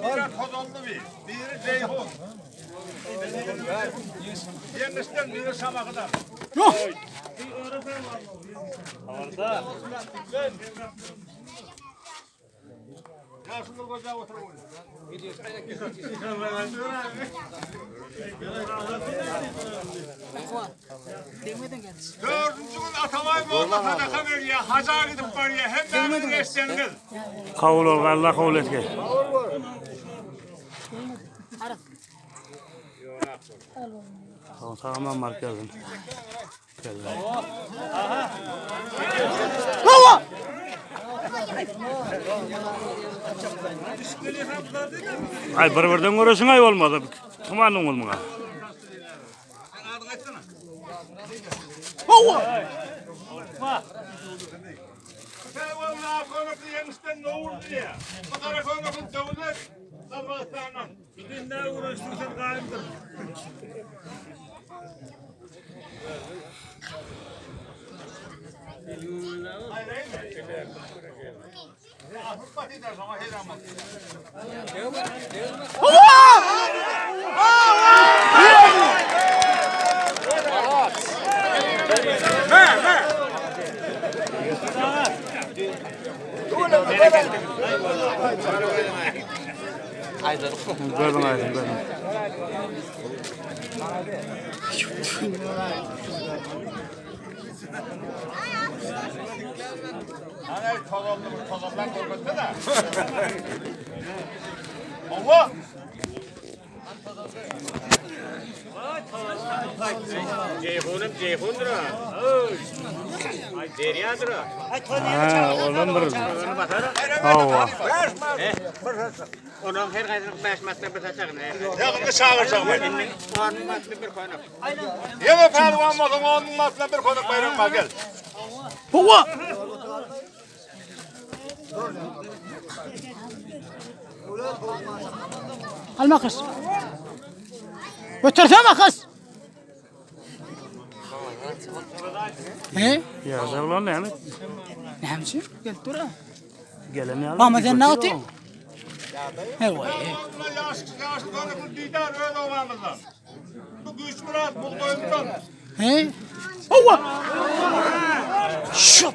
Biri Tozanly bir, biri Ceyhun. Yemişten biri Şamahy'dan. Ýaşuly goja oturyp. Dördünji gün Atabaý molla sadaka berýär, haja gidip barýar. Hemmäňiz eşdengiz. Kabul ol, Allah kabul etgey. Sağ baryp gelsin. Ay bir birden görüşün ay olmadı. Tumanın olmağa. Gözüň aýdyň, gözüň. Ana tozanlı bu tozanlar görmesene. Allah! Ceyhunum Ceyhundur ha. Ay deryadır ha. Ha, olam bir. Hawa. Onun her kaysının beş metre bir saçağını. Yakında çağıracağım ben. 10 metre bir koyun. Yeme pehlivan olsun, onun altına bir konuk bayram var gel. Al makas. Götürsene makas. He? Ya ulan näme? Näme Gel dur. ha. Gelen ýaly. Ama sen ne atıyorsun? He vay. Yaş, yaşlı konuklu didar öz obamızdan. Bu güç murat, bu doyumdan. He? Hova. Şup.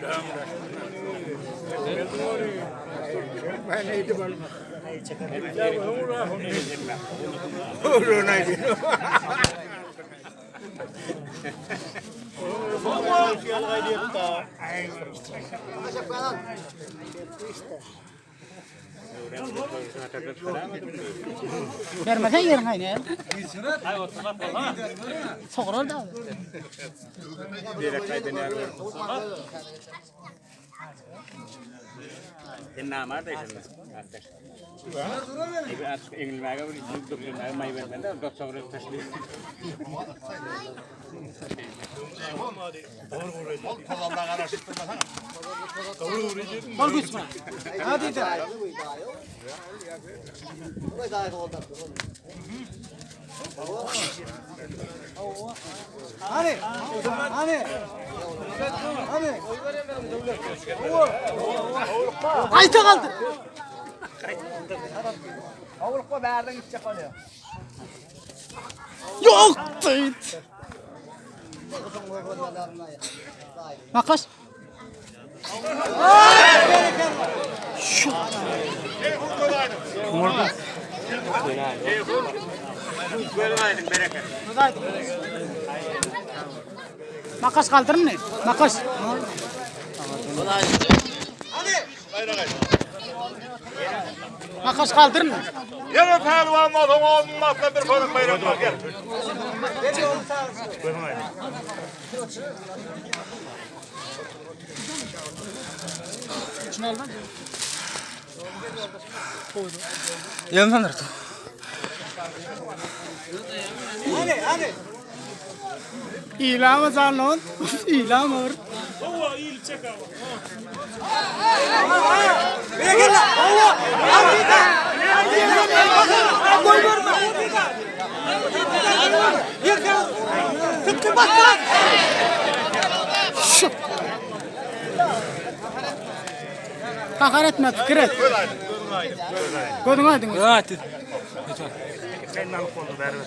Vermesen yerin aynı. Soğurar da. Sen namar da sen. Artık engilmäge bir dökülmäge may bermende doktor taşlıyor. Ol tozandan araştırmasana. Bol güç buna. Qayta kaldır. Yok tıt. Makas. Bereket. Makas kaldırın ne? Makas. Makas kaldırın. Yeme pehlivan olsun, onun altına bir konuk bayram var gel. Şunu al lan. İlama zanon, ilama. Gahar etme, pikir et. Gözüň aýdyň. Sen alyp boldy bäri.